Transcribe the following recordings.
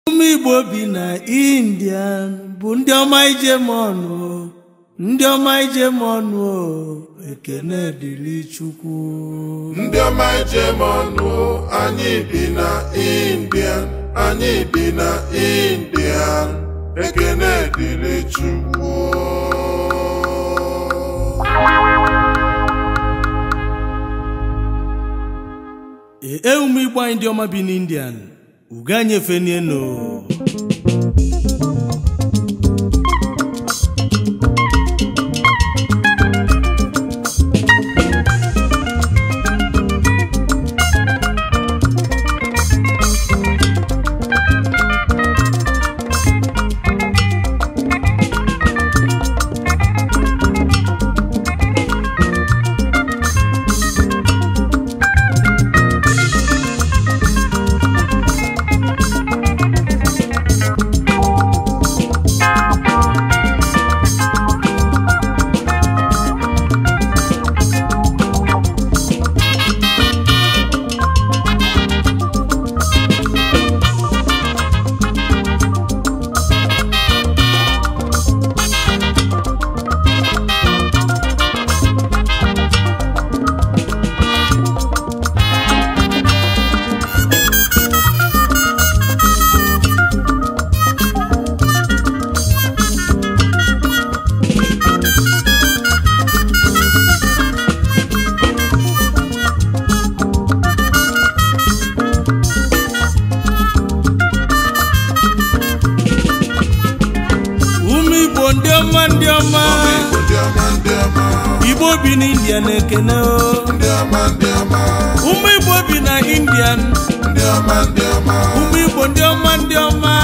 Ụmụ Igbo bi na India bụ ndị ọma ije m ọnụ, ndị ọma ije m ọnụ, ekene dịrị Chukwu. Ndị ọma ije m ọnụ, anyị bi na India, anyị bi na India, ekene dịrị Chukwu. Ee, ụmụ Igbo anyị ndị ọma bi n'India, ugo anyị efenienu. Ndị ọma, ndị ọma, Igbo bi n'India na-ekene. Ụmụ Igbo bi na India, ụmụ Igbo ndị ọma, ndị ọma,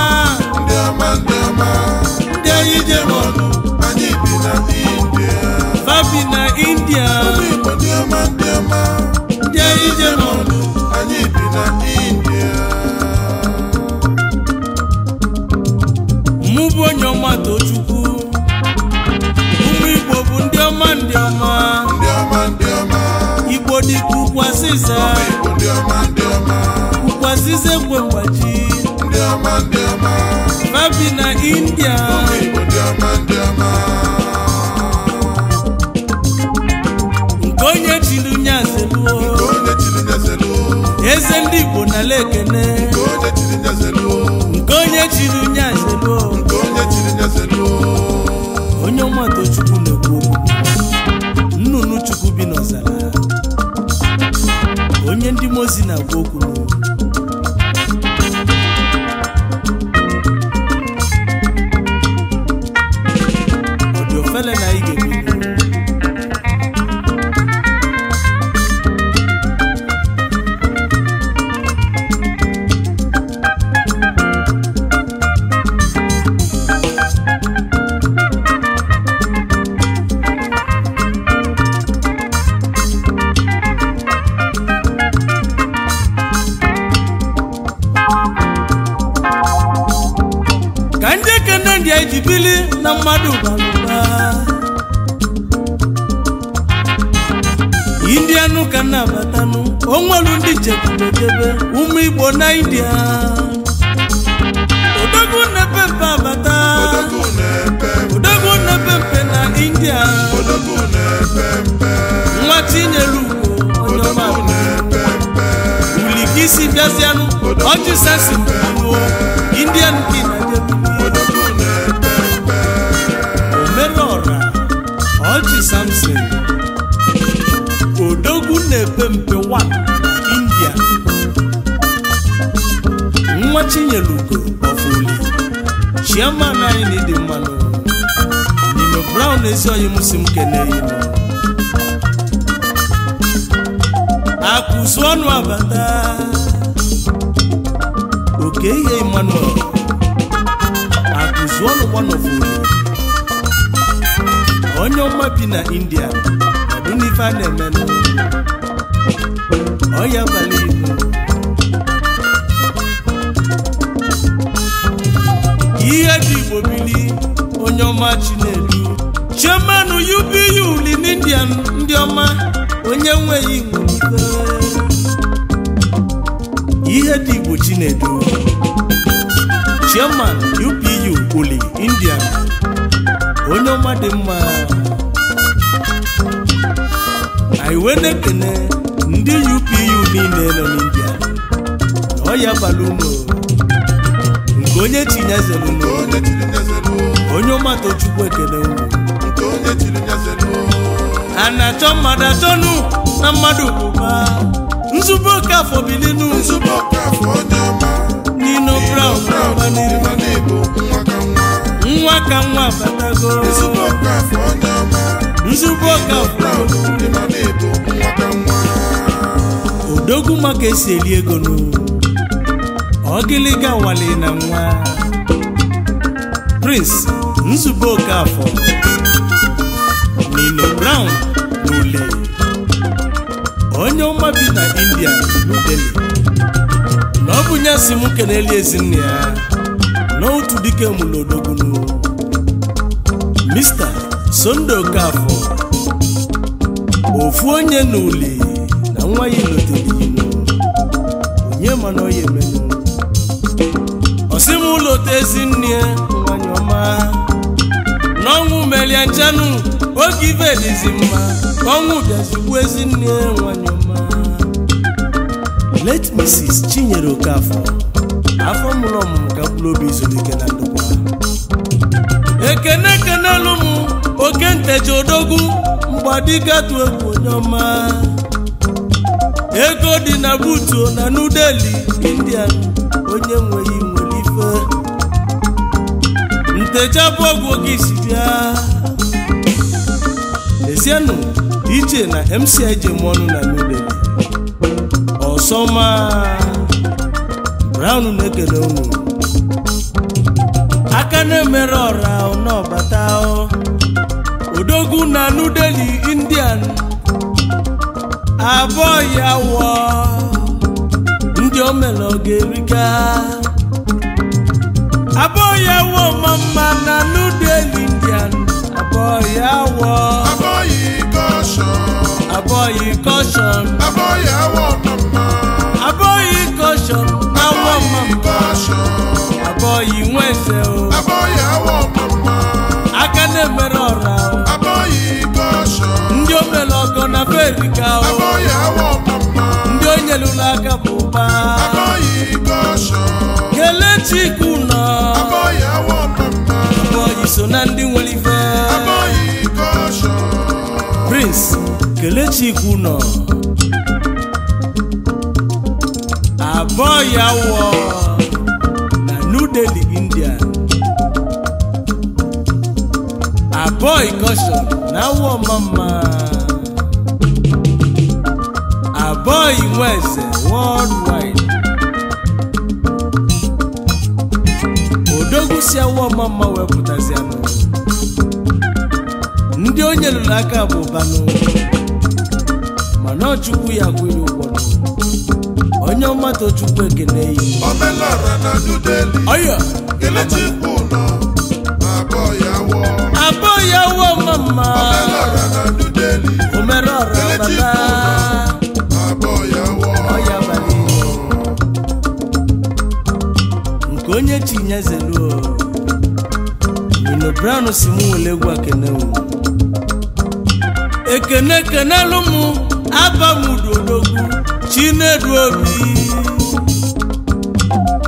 ndị anyị je n'ọnụ, anyị bi na India, fa bi na India, ndị ọma, ndị ọma, ndị anyị je n'ọnụ, anyị bi na India. Mụ bụ onye ọma Tochukwu. Ụmụ Igbo bụ ndị ọma, ndị ọma, ndị ọma, ndị ọma, Igbo dịka ukwu azịza, ndị ọma, ndị ọma, ukwu azịza ekwe mgbaji, ndị ọma, ndị ọma, fa bi na India, ndị ọma, ndị ọma, nke onye chiri nyazeluo, onye chiri nyazelu, eze ndị Igbo na lekene, onye chiri nyazelu, nke onye chiri nyazeluo, onye chiri nyazelu. Onye ọma Tochukwu na-ekwu okwu, nnụnụ Chukwu bi n'ọzara, onye ndị mozi na-agwa okwu. Ọ dị ofele na anyị ga-ebido. Ka ndị ekene ndị anyị ji bili na mmadụ balụba Indianụ ka na-abatanụ, o nwelu ndị jekwubedebe ụmụ Igbo na India. Odogwu na-epe mpe abata, Odogwu na-epe odogwu na-epe mpe na India, odogwu na-epe mpe, nwa Chinyere Ugo onye ọma, odogwu na-epe mpe, ulikisi bịazianụ ọchịsasi mgbuo Indian king na jebili. Odogwu na-epe mpe, Omerọra Ọjị Samson, odogwu na-epe mpe 1 na India, nwa Chinyelugo of Uli, chairman anyị na ịdị mmanụ Nino Brown ezi oyi m si m kene inu akụzu ọnụ abata oke ihe Emmanuel akụzu ọnụ one of Uli, onye ọma bi na India, ọdụ n'ife a na-emenụ ọya abalị ibu. Ihe dị Igbo bili onye ọma Chinedu, chairman UBU uli n'India, ndị ọma onye nweghị nwere ife. Ihe dị Igbo Chinedu. Chairman UPU Uli Indian, onye ọma dị mma. Anyị wee na-ekene ndị UPU niile nọ n'India na ọ ya bara unu nke onye chinyezelu Nke onye chiri nyezelu. Onye ọma Tochukwu ekene unu. Nke onye chiri nyezelu. A na-achọ mmadụ achọnụ na mmadụ bụba Nzube Okafọ bilinu. Nzube Okafọ onye ọma. Nino Brown. Brown. Gbaniri. Ịma na ịbụ nwa ka nwa. Nwa ka nwa batago. Nzube Okafọ onye ọma. Nzube Okafọ. Brown. Ịma na ịbụ nwa ka nwa. Odogwu maka esi eli ego nụ ọgịlịga wali na nwa Prince Nzube Okafọ Nino Brown n'Ule, onye ọma bi na India, New Delhi, na ọ bụ ya si m keneli ezinne ya na otu dike mụlụ odogwu Mr. Sunday Okafọ, ofu onye n'Ule na nwa ya ilotere inu onye mana ọ ya emenụ ọsị m ụlọ ezinne ya nwanyị ọma n'ọnwụ melia nchanụ oge ife dịzi mma ọnwụ bịazigbu ezinne ya nwanyị ọma late Mrs. Chinyere Okafọ, afọ mụrụ ọmụmụ ka mkpụrụ obi zuru ike na ndokwa. Ekene kenelu m oke ntecha odogwu mgbadịgatụ egwu onye ọma ego dị na butuo na New Delhi Indian, onye nweghị nwere ife ntecha bụ ọgwụ oge isi bịa. Ezienụ iche na MCIJ mọnụ na New Delhi Ọsọma Brown na-ekele unu aka na-emere ọra n'ọbata odogwu na New Delhi Indian abụọ ya wụọ ndị omere ọ ga-erika abụọ ya wụọ mama na New Delhi Indian abụọ ya wụọ. Abọyị kọshọn. Abụọ yi kọshọn. Abọyị awọ mama. Abụọ yi kọshọn na awọ Abọyị mama. kọshọn. Abụọ yi nweze o. Abọyị awọ mama. Aka na-emere ọra o. Abọyị kọshọn. Ndị omere ọgọ na ferika o. Abọyị awọ mama. Ndị o nyelụla aka bụ ụba. Abọyị kọshọn. Kelechi nọ. Abọyị awọ mama. Abụọ so na ndị nwere ife. Abọyị kọshọn. Prince Kelechi nọ abụọ ya wụọ na New Delhi India abụọ caution na awọ mama abụọ nweze worldwide odogwu si awọ mama wepụtazianụ ndị o nyelụrụ aka bụ ụbanụ mana ọ Chukwu ya kwụghị ụgwọ onye ọma Tochukwu ekene yi. Omelọra na New Delhi. Ọyọ. Kelechi nọ. Abọyị awọ. Abụọ ya wụọ mama. Omelọra na New Delhi. Omere ọra Kelechi bata. Abọyị awọ. Ọya abalị nke onye chinyezelu Nino Brown si mụ wele egwu akene wu ekene kenelu mụ abamudu odogwu Chinedu Obi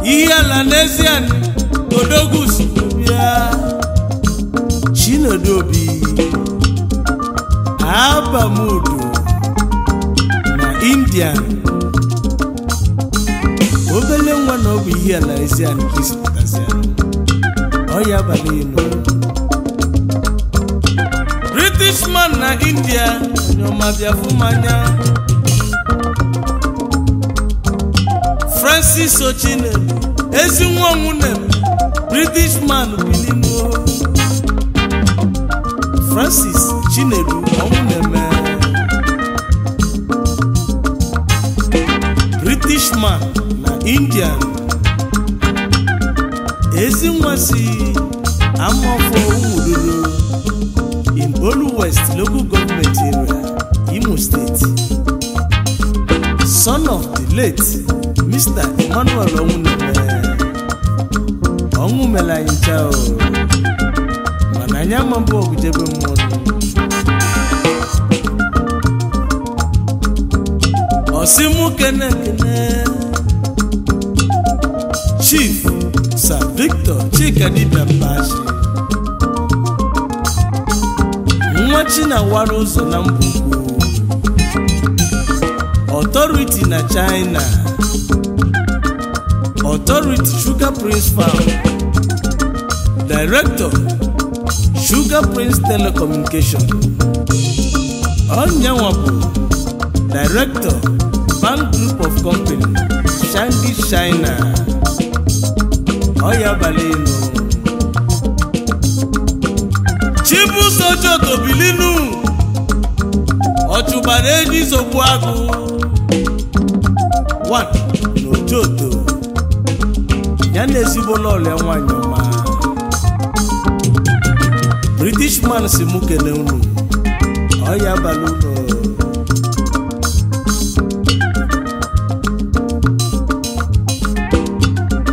ihe ala n'ezie odogwu si bịa Chinedu Obi abamudu na Indian obele nwa na ọ bụ ihe ala ezi anyị ka isi pụtasịa ọya abalị inu British man na India onye ọma bịa fụ m anya Francis Ochinelu ezi nwa ọnwụ na British man bilinu Francis Chinedu ọnwụ na-eme British man na Indian ezi nwa si Amafọ Umuduru in Olu West Local Government Area, Imo State, son of the late Mr. Emmanuel Onwuneme. Ọnwụ mere anyị ncha o, mana anyị ama mbụ ọgụjebe mmụọ. Ọsị mụ kene kene Chief Sir Victor Chika Dibia Mbashi, nwa Chinawara ụzọ na Mbukwu, Authority na China, Authority Sugar Prince Farm, Director Sugar Prince Telecommunication, onyanwa bụ Director Bank Group of Company, Shanghai, China. Ọya balinu Chibuzo Joto bilinu, ọchụbara enyi zogbu agụ 1 n'Ojoto, ya na ezigbo lọlịa nwanyị ọma. British man si mụ kene unu, ọya abalị unu.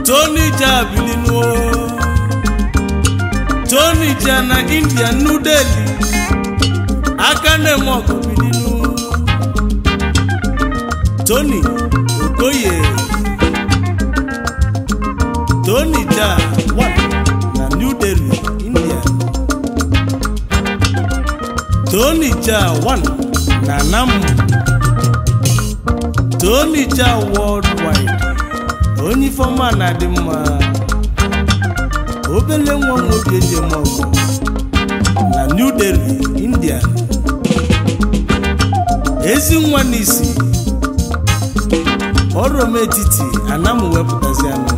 Tony Jaa bilinu, Tony Jaa na India, New Delhi, aka na-eme ọgụ bilinu. Tony Okoye, Tony Jaa 1 na New Delhi, India, Tony Jaa 1 na Nam, Tony Jaa worldwide. Onye ifeọma na-adị mma, obele nwa nwoke eji eme ọgụ na New Delhi, India. Ezi nwa n'isi ọrụ etiti anamụ wepụtazi anụ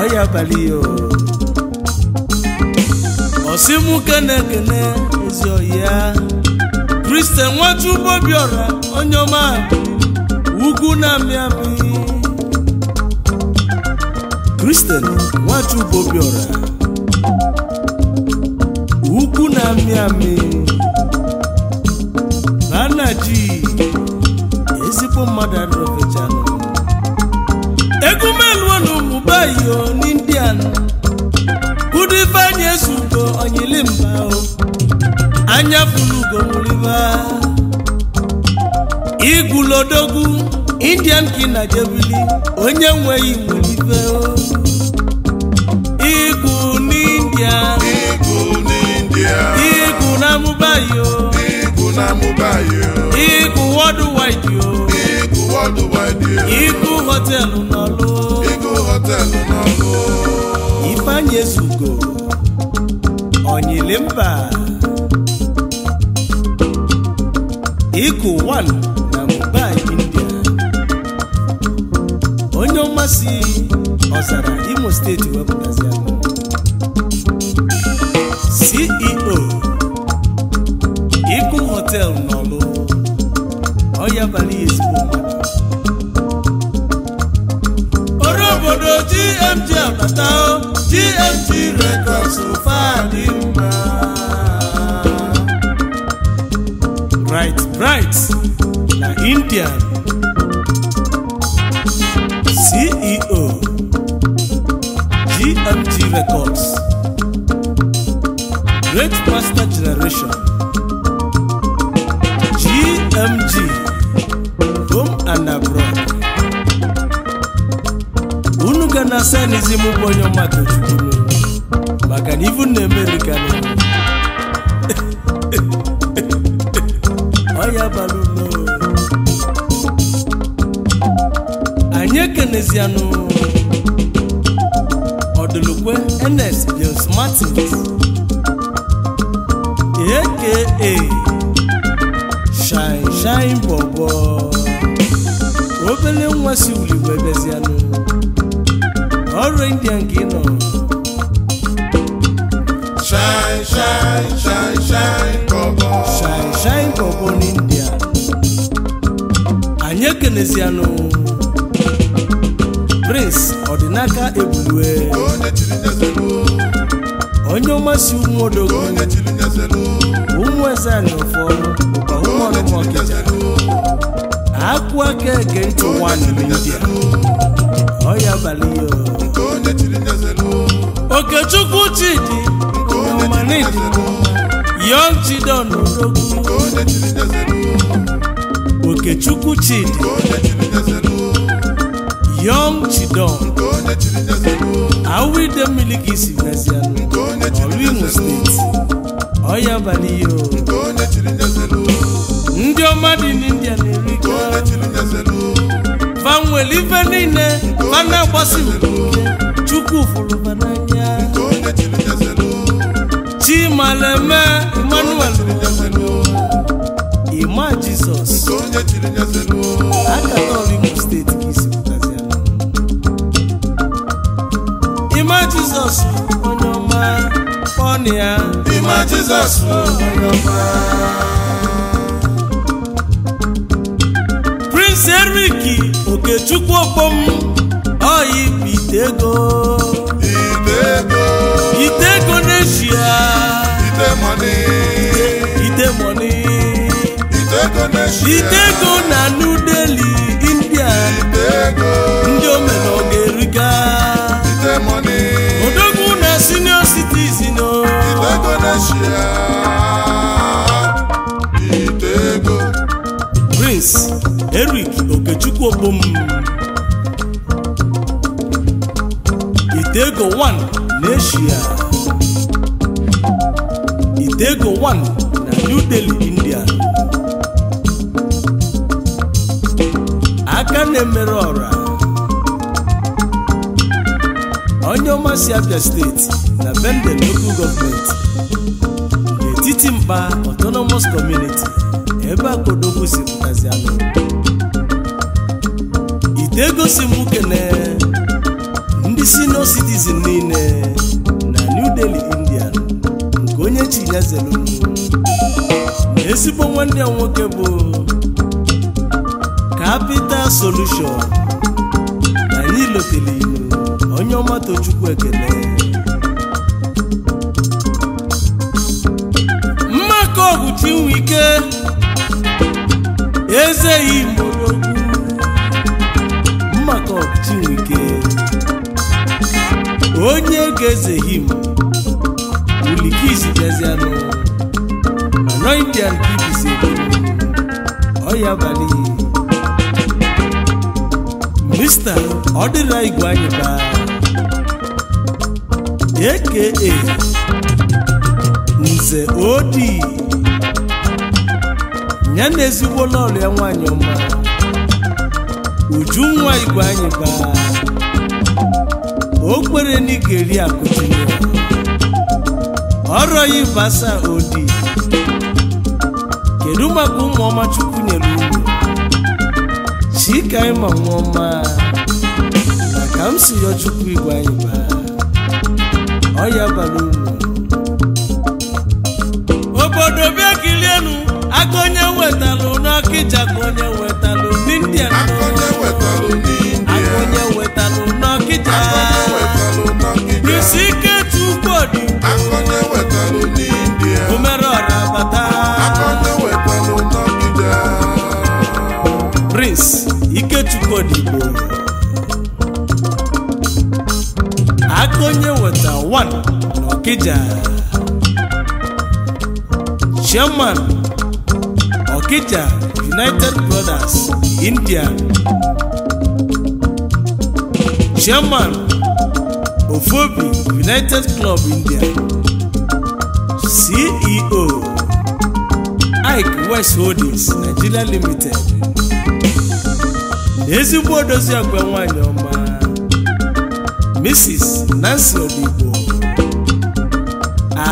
ọya abalị ya. Ọsịmụ kene kene ezi ọya Christian Nwachukwu Obiora, onye ọma ugwu na-amị amị. Christian Nwachukwu Obiora, ugwu na-amị amị na nna ji ezigbo mmadụ adịrọfechanụ. Egwumeluo na ụmụbayo n'Indian, kudu ifeanyị ezugo onyili mba o, anya fulugo nwuliba igulodogwu Indian kina jebili, onye nweghị nwulibe o. Igwu n'India, Igwu n'India, igwu na Mumbai o, Igwu na Mumbai o, igwu worldwide o, Igwu worldwide o, igwu họtelụ n'ọlụ, Igwu họtelụ n'ọlụ. Ifeanyị ezugo onyili mba, Iku 1 na Mumbai, India. Onye ọmasị ọzara Imo steeti wepụtazi anụ. CEO Iku Hotel n'Ọlụ, ọya balị ya ezigbo mmadụ. Ọrụ obodo GMG abata o, GMG Records fa dị mma. Bright Bright na Indian, CEO GMG Records, Great Master Generation, GMG Home and Abroad. Unu ga na sanizi m bụ onye ọma tochukwunu maka na ivu na-emerika ọya bara unu. Anyị ekenezianụ Ọdụlụkwe Ernest James Martins aka Shine Shine Bobo, obele nwa si uli wee bịazianụ ọrụ India nke ị nọ. Shine, shine, shine, shine, bobo. Shine Shine Bobo n'India. Anyị ekenezianụ Prince Ọdịnaka Ebulue, Onye chiri nyezelu, onye ọmasị ụmụ odogwu, onye chiri nyezelu, ụmụ eze anọfọ ụkwa ụmụ onye ọnụmụ chiri ọkịja nyezelu, akwụ aka ege ntị onye nwanụ chiri n'India nyezelu, ọya abalị ya. Nke onye chiri nyezelu. Tochukwu Chidi Ọmanidi Young Chidon Odogwu Okechukwu Chidi Young Chidon Awide mmiri si bịazianụ Ọrụ Imo Steeti ọya abalị yo ndị ọma dị n'India na-erika fa nwere ife niile fa na-agbasi mbọ ike Chukwu fụrụ fa n'anya Chimaleme Emmanuel Ima Jizọs akata Ọrụ Imo Steeti ka isi pụtazianụ Ima Jizọs onye ọma kpọnụ ya Ima Jizọs onye ọma. Prince Eric Okechukwu Okpom oyi bụ ite ego Ite ego ite ego n'Eshia Ite money ite money Ite ego n'Eshia ite ego na New Delhi India Ite ego ndị omena ọ ga-eriga Ite money Odogwu na senior citizen o Ite ego n'Eshia Ite ego Prince Eric Okechukwu Okpom Itego 1 n'Eshia Itego 1 na New Delhi India aka na-emere ọra onye ọma si Abia Steeti na Bende Local Government n'etiti mkpa Autonomous Community ebe akodogwu si pụtazi anụ ite ego si mụ kene ndị senior citizen niile na New Delhi India nke onye chi ya zelunu na ezigbo nwanne ya nwoke bụ Capital Solution na anyị lotere inu onye ọma Tochukwu ekele mmakọ ọgwụ Chinwike eze Imodogwu mmakọ ọgwụ Chinwike onye ga-eze him ulikisi bịazianụ mana Indian ka ibisi ọya abalị Mr. Ọdịra Igwe anyị ba aka Nze Odi ya na ezigbo lọlụ ya nwanyị ọma Ujunwa Igwe anyị ba o kwere na ị ga-eri akụ Junior ọrọ ya basa Odi kedu maka ụmụ ọma Chukwu nyere unu Chika ịma nwa ọma na ka m si yọ Chukwu Igwe anyị ba ọya bara unu obodo bịa kilienu aka onye wetalụ n'Ọkịja ka onye wetalụ n'India Aka onye wetalụ n'India aka onye wetalụ n'Ọkịja Aka onye wetalụ n'Ọkịja Prince Ikechukwu Odigbo Aka onye wetalụ n'India omere ọra bata Aka onye wetalụ n'Ọkịja Prince Ikechukwu Odigbo aka onye weta 1 n'Ọkịja Chairman Ọkịja United Brothers India Chairman Ofobi United Club India CEO Ike West Holdings Nigeria Limited na ezigbo odozi akwa nwanyị ọma Mrs. Nancy Odigbo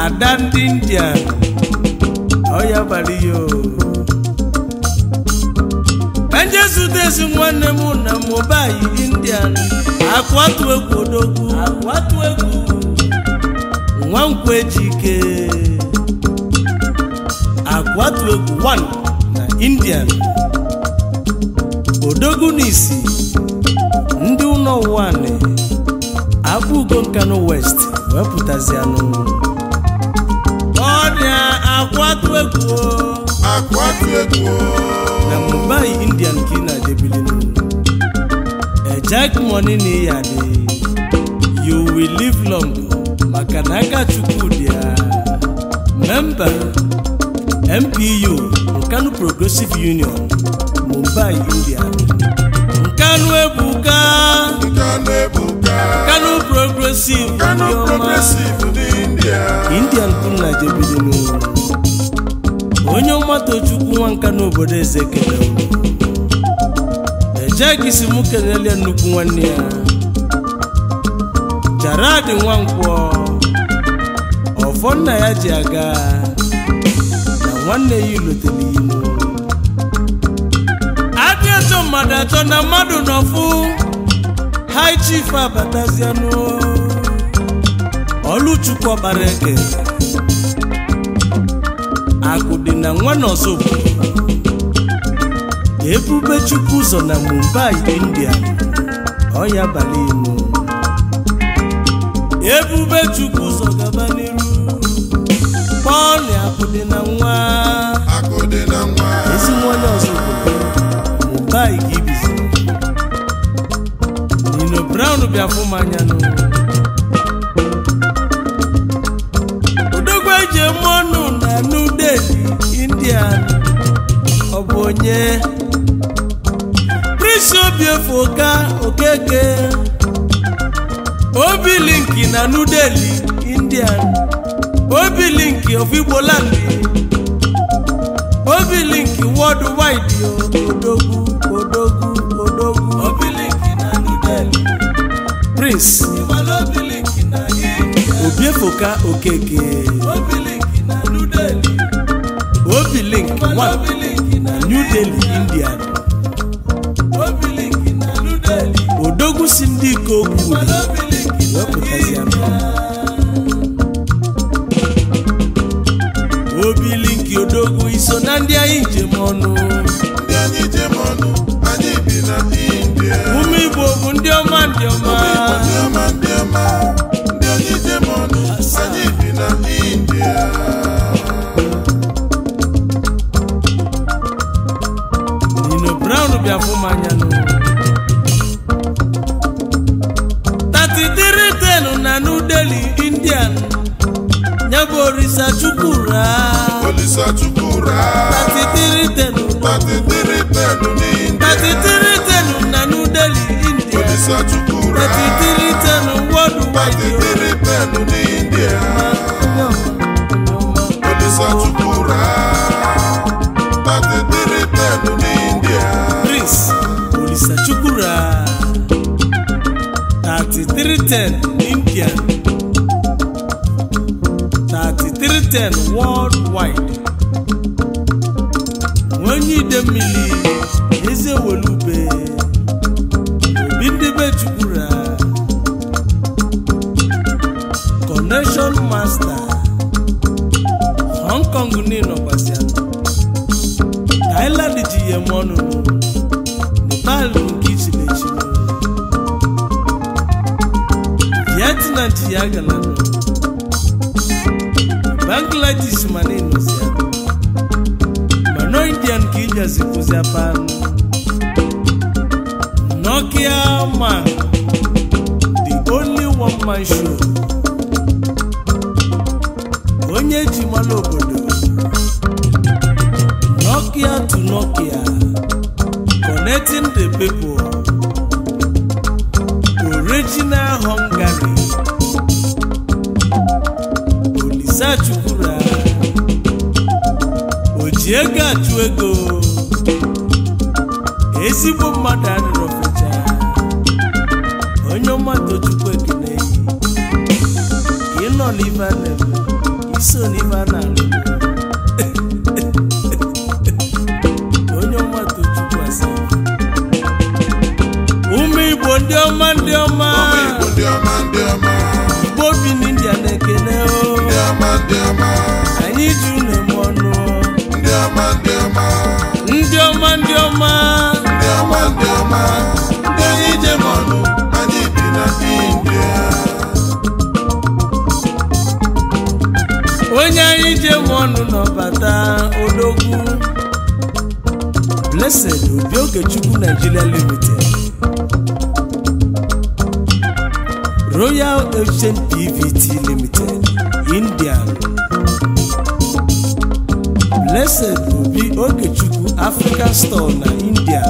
ada ndị India ọya bara ya ezi nwanne m na mụbayi Indian akwatu egwu odogwu akwatu egwu nwankwo ejike akwatu egwu 1 na Indian odogwu n'isi ndị ụlọ ụwa abụgo Nkanu West wepụtazianụ ọrịa akwatu egwu Akwatu egwu na Mumbai Indian ka ị na-ajebilinu a jack money na ya dị you will live long Maka na aka Chukwu dị ya. Memba MPU Nkanu Progressive Union, Mumbai, India. Nkanu ebuka, Nkanu ebuka, Nkanu Progressive, Nkanu Progressive dị India. Indian kunna jebidinu. Onye ọma Tochukwu nwa Nkanu obodo eze kele. Ejekisi mụ kenelie nnukwu nwanne ya Jarad Nwankwọ, ọfọ nna ya ji aga na nwanne ya ilotere inu. Adị achọ mmadụ achọ na mmadụ nọfụ. High Chief abatazianụ Ọlụchukwu ọkpara eke akụ dị na nwa n'Ọzọgbu Ebube Chukwu ụzọ na Mumbai, India. Ọya bala inu. Ebube Chukwu ụzọ gaba n'iru. Pọl akụ dị na nwa, Akụ dị na nwa, ezi nwa onye Ọzọgbu Mumbai ka ibizi. Nino Brown bịa fụ m anya nụ. Odogwu eji eme ọnụ na New Delhi, India. Ọ bụ onye Prince Obiefoka Okeke, Obi Linki na New Delhi, India. Obi Linki of Igboland, Obi Linki worldwide. Odogwu, Odogwu, Odogwu. Obi Linki na New Delhi. Prince Obiefoka Okeke, Obi Link 1 na New Delhi, India. Odogwu si ndị ike okwu wepụtazi anụ. Obi Linki Odogwu iso na ndị anyị njem ọnụ. Ndị anyị jem ọnụ, anyị bi na India. Ụmụ Igbo bụ ndị ọma, ndị ọma. Ndị ọma, ndị ọma, ndị anyị jem ọnụ, anyị bi na India. Nino Brown bịa fụ m anya nụ. 3310 na New Delhi, India. Ya bụ Orisa Chukwura. Olisa Chukwura, 3310, 3310 n'India. 3310 na New Delhi, India. Olisa Chukwura, 3310 worldwide. 3310 n'India. Olisa Chukwura, 3310 n'India. Prince Olisa Chukwura, 3310 India, 3310 worldwide. Onye ide mmiri eze welube obi ndị be Chukwura, connection master Hong Kong n'ịnọkwasị Thailand ji ya eme ọnụ, Nepal nke ichilechi, Vietnam ji ya galanụ, Bangladesh ma n'ịnọzi ya, mana Indian ka ijazi kwụzi apanụ. Nokia man, the only one man show, onye ji mara obodo. Nokia to Nokia, connecting the people. Original Hungary, Olisa Chukwura, oji ego achụ ego, ezigbo mmadụ adịrọ fecha. Onye ọma Tochukwu ekene yi, ịnọ n'ife a na-eme, iso n'ife a na-alụ. Onye ọma Tochukwu asị. Ụmụ Igbo ndị ọma, ndị ọma. Ụmụ Igbo ndị ọma, ndị ọma. Igbo bi n'India na-ekene o. Ndị ọma, ndị ọma. Anyị ji unu eme ọnụ. Ndị ọma, ndị ọma. Ndị ọma, ndị ọma. Ndị ọma, ndị ọma, ndị anyị jem ọnụ, anyị bi na India. Onye anyị ji eme ọnụ n'ọbata odogwu Blessed Obi Ogechukwu Nigeria Limited, Royal Exchange PVT Limited, Indian. Blessed Obi Ogechukwu African Store na India.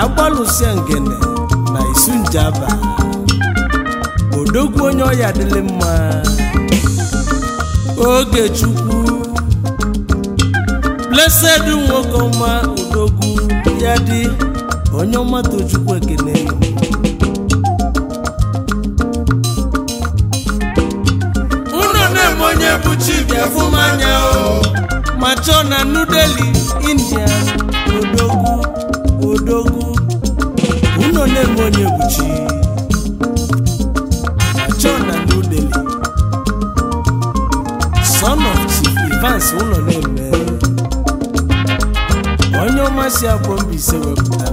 Agbalụsia Ngene na Isunjaba. Odogwu onye ọya adịlị mma. Ogechukwu Blessed nwoke ọma odogwu ya dị onye ọma Tochukwu ekene. Unu na-eme onye bụ chi bịa fụ m anya o ma chọọ na New Delhi, India. Odogwu odogwu unu na-eme onye bụ chi ma chọọ na New Delhi. Son of Chief Evans ụlọ na-eme onye ọma si abụọ Mbaise wepụtara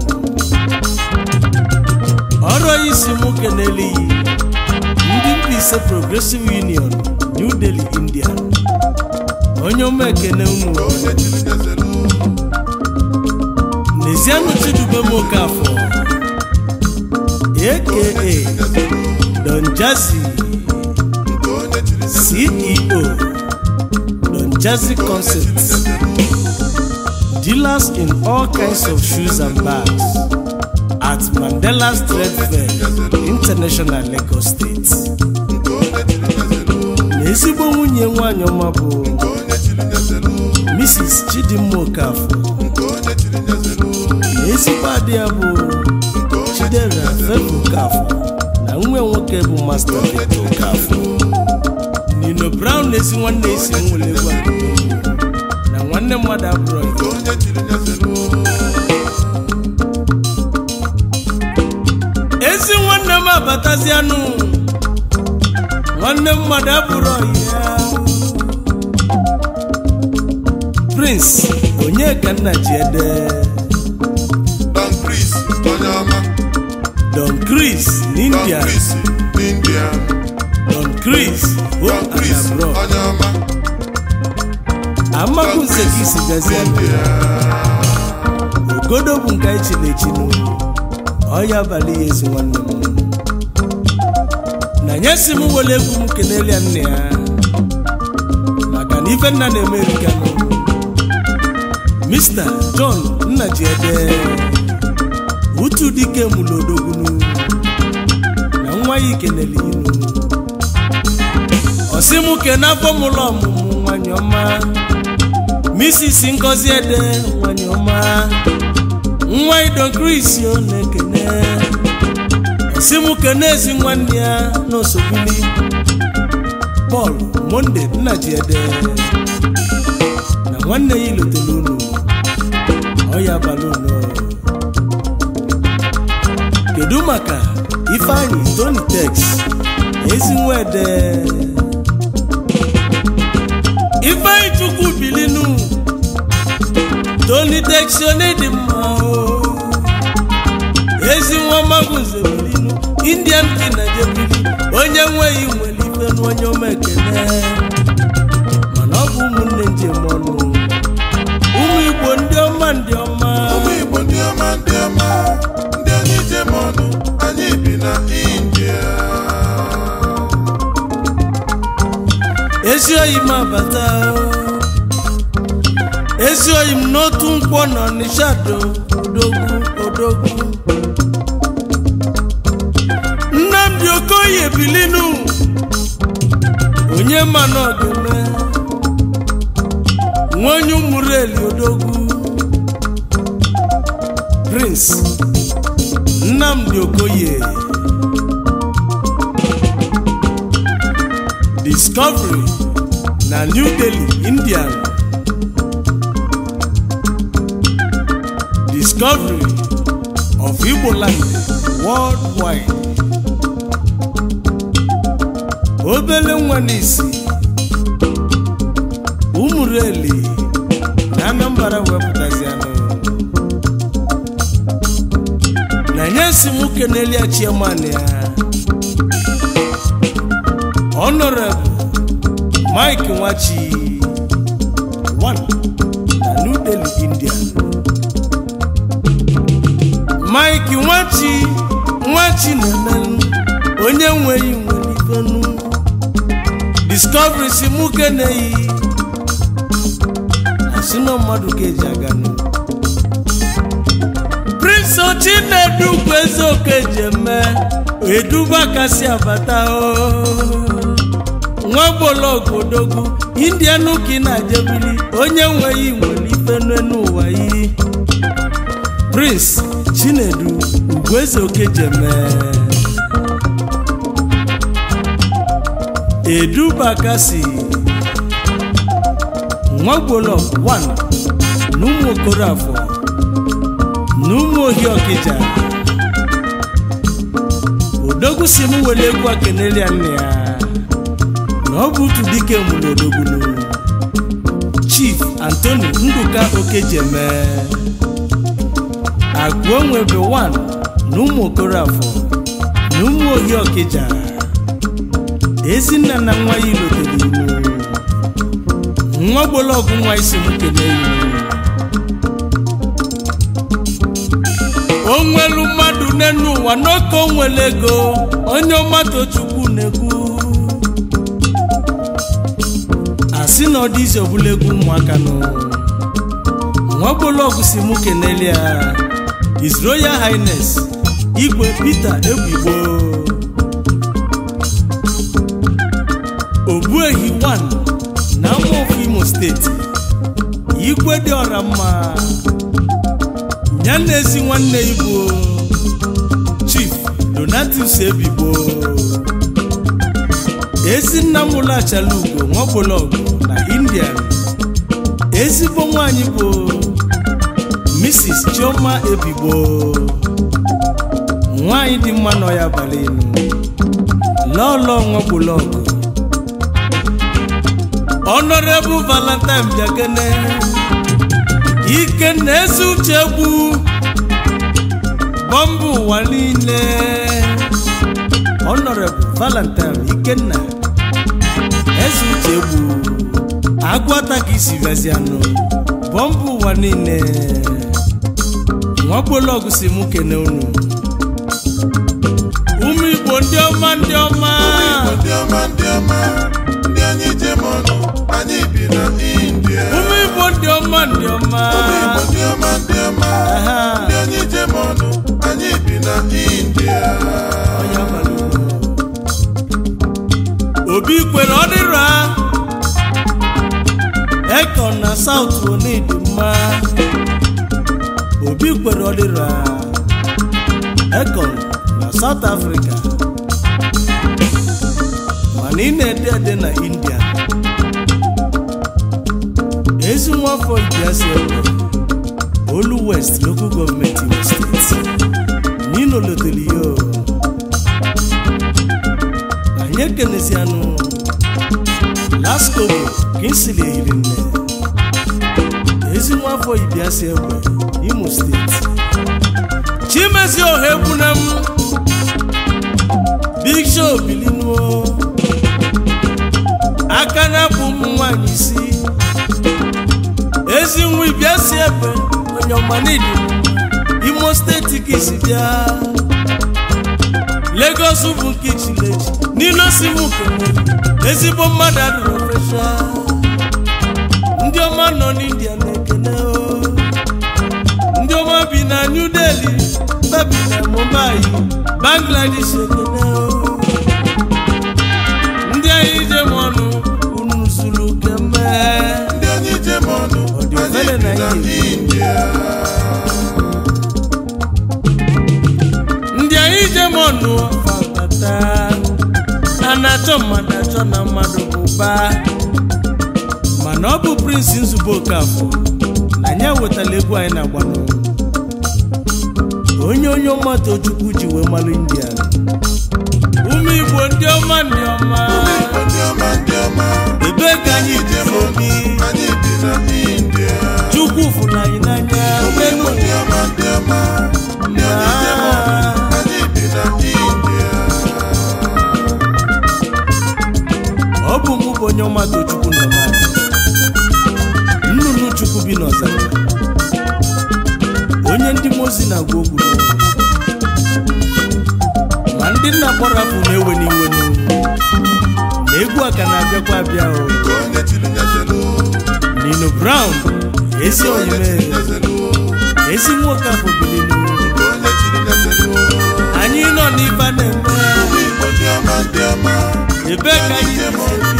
ọrụ onye isi nwoke n'eliyi ndị Mbaise Progressive Union, New Delhi, India. Onye ọma ekene unu. Onye chiri nyezelu. N'ezianụ Chidube m Okafọ aka Don Jazzy, Nke onye chiri nyezelu. CEO Don Jazzy Concepts, dealers in all kinds of shoes and bags at Mandela's Trade Fair International, Lagos State. Nke onye chiri nyezelu. Na ezigbo nwunye nwanyị ọma bụ Nke onye chiri nyezelu. Mrs. Chidimma Okafọ. Nke onye chiri nyezelu. Na ezigbo adị ya bụ Nke onye Chidera Favour Okafọ na nwa nwoke bụ Master Victor Okafọ. Nino Brown na ezi nwanne isi nwere egwu a na nwanne mmadụ abụrụ ya. Nke onye chiri nyezelu. Ezi nwanne m abatazianụ nwanne mmadụ abụrụ ya. Prince Onyeka Nnajiede. Don Chris onye ọma. Don Chris Don n'India. Chris n'India. Don Chris Don home and Chris abroad. onye ọma. Don Amagunze ka Chris isi bịazianụ. n'India. Ogodo bụ nke anyị chiri echinu ọya abalị ya. Ezi nwanne m na nyesi m were egwu m kenelia nne ya maka na ife nna na-eme erikanụ. Mr. John Nnajiede utu dike mụlodogunu na nwa ya ikenele inu ọsị m kene afọ mụlọ ọmụmụ nwanyị ọma Mrs. Ngozi Ede nwanyị ọma nwa Don Chris ọ na-ekene. Ọsị m kene ezi nwanne ya n'osobili Paul Monde Nnajiede na nwanne ya ilotere unu ọya abalị unu. Kedu maka Ifeanyi Tony Tex ezi nwa Ede Ifeanyi Chukwu bilinu Tony Tex onye mma o ezi nwa Magunze bilinu Indian kina jebili onye nweghị nwere ife na onye ọma ekene. Mana ọ bụ ụmụnne njem ọnụ ụmụ Igbo ndị ọma ndị ọma. Ụmụ Igbo ndị ọma ndị ọma ndị anyị jem ọnụ anyị bi na India. Ezi oyi m abata o. Ezi oyi m n'otu nkwọ nọ n'Ishado odogwu odogwu Nnamdi Okoye bilinu onye ma na ọ ga-eme nwa onye Ụmụreli odogwu Prince Nnamdi Okoye Discovery na New Delhi, India. Discovery of Igbo land worldwide. Obele nwa n'isi Ụmụreli na Anambra wepụtazianụ na nyesi nwoke n'elia chairman ya Honorable Mike Nwachi 1 na New Delhi, India. Mike Nwachi Nwa Chinemelu onye nweghị nwere ifenu. Discovery si mụ keneyi asị na mmadụ ka eji aganụ. Prince Chinedu Ugwueze Okejeme eduba kasị abata o. Nwa gbologu odogwu Indian ka ị na-ajebili onye nweghị nwere ife n'ụwa yi. Prince Chinedu Ugwueze Okejeme eduba kasị nwa gbologu 1 n'ụmụ Okorafọ n'ụmụ ohi Okija. Odogwu si m were egwu akenelia nne ya na ọ bụ otu dike mụrụ odogwunu Chief Anthony Nduka Okejeme Agụonwebe 1 na ụmụ Okorafọ na ụmụ ohi Okija. Ezinna na nwa ya ilotere iwu nwa gbologu nwa isi m kene iwu. Onwelu mmadụ n'enu ụwa n'oke onwere ego onye ọma Tochukwu na-ekwu asị na ọ dị ize ọbụla egwu ụmụaka nọ. Nwa gbologu si mụ kenelia His Royal Highness Igwe Peter Egbigbo Ogbuehi 1 na Amaofu Imo Steeti. Igwe dị ọra mma ya na ezi nwanne Igbo Chief Donatus Ebigbo Ezinna mụlụ Achalugo nwa gbologu na India. Ezigbo nwanyị bụ Mrs. Chioma Ebigbo nwanyị dị mma nọ ya abalị elu lọlọ nwa gbologu. Honorable Valentine Biakene Ikenna ezi uche gbu bọmbụ ụwa niile. Honorable Valentine Ikenna ezi uche gbu agwata ka isi bịazianụ bọmbụ ụwa niile. Nwa gbologu si mụ kene unu ụmụ Igbo ndị ọma ndị ọma. Ndị ọma ndị ọma ndị anyị jem ọnụ anyị bi na India. Ụmụ Igbo ndị ọma ndị ọma. Ụmụ Igbo ndị ọma ndị ọma ndị anyị jem ọnụ anyị bi na India. Obi kwere ọ dịra Eko na South onidi mma. Obi kwere ọ dịra Eko na South Africa mana ị na-ede ede na India. Ezi nwafọ Ibia si ebe Olu West Local Government Imo State n'Ino loteli yo. Anyị ekenezianụ Laskobo Kinsley ehiri nne ezi nwafọ Ibia si ebe Imo Steeti. Chimezie Ohaegbunem Big Show bilinuo aka na-akpụ ụmụ nwanyị isi. Ezi nwa Ibia si ebe onye ọmanidi Imo Steeti ka isi bịa. Lagos bụ nke Chilechi n'ilo si m kene ezigbo mmadụ adụrụ ofesha. Ndị ọma nọ n'India na-ekene o. Ndị ọma bi na New Delhi babi na Mumbai Bangladesh ekene o. Ndị anyị jem ọnụ unu zuru keme. Ndị anyị jem ọnụ anyị bi na India. Ndị anyị jem ọnụ fabata a na-achọ mmadụ achọ na mmadụ bụba mana ọ bụ Prince Nzube Okafọ na anyị ewetala egwu anyị na-agbanụ onye onye ọma Tochukwu ji wee malụ India. Ụmụ Igbo ndị ọma ndị ọma. Ụmụ Igbo ndị ọma ndị ọma ebee ka anyị jem ọnụ anyị bi na India. Chukwu fụrụ anyị n'anya. Ụmụ Igbo ndị ọma ndị ọma ndị anyị jem ọnụ anyị bi na India. Ọ bụ mụ bụ onye ọma Tochukwu nọ na nnụnụ Chukwu bi n'ọzara onye ndị mozi na-agwa okwu. Ndị nna kpọrọ afọ na-ewe n'iwe na egwu a ka na-abịakwa abịa o. Nino Brown ezi oyime ezi nwoke afọ bilinu. Anyị nọ n'ife na-eme ebe ka anyị.